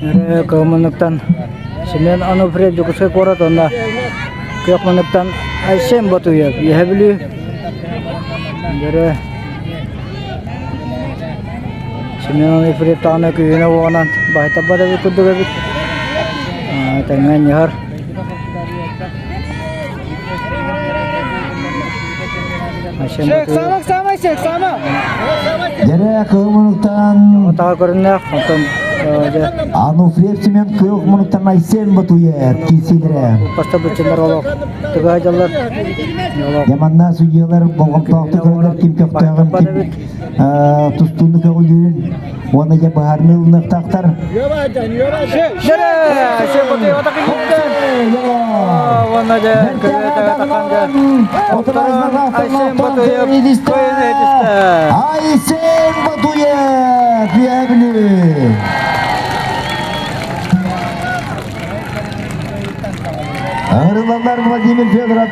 Кыһыл муннуктан Семен Ануфриев, Дьокуускай куорат уонна күөх муннуктан Айсен Ботуев, Үөһэ Бүлүү. Дөрө Семен Ануфриев даҕаны күүһүнэ уоҕунан баһыйтарбат эбит курдук эбит. Тэҥҥэ анньыһар. Айсен Ботуев Дьэрэ кыһыл муннуктан Таҕа көрүннээх, онтон дьэ Ануфриев Семен күөх муннуктан Айсен Ботуев киирсиилэрэ. Баста быччыннар олох тыга дьаллар. Олох Яманна судьуйалар болҕомтоохтук көрөлөр ким көхтөөҕүн, ким тустууну көҕүлүүрүн уонна дьэ быһаарыныы ылыныахтаахтар. Дьэрэ! Айсен Ботуев атака киирдэ. Уонна дьэ Айсен Ботуев кыайыыны ситистэ. Айсен Ботуев Үөһээ Бүлүү. Ыҥырыллаллар Владимир Федоров.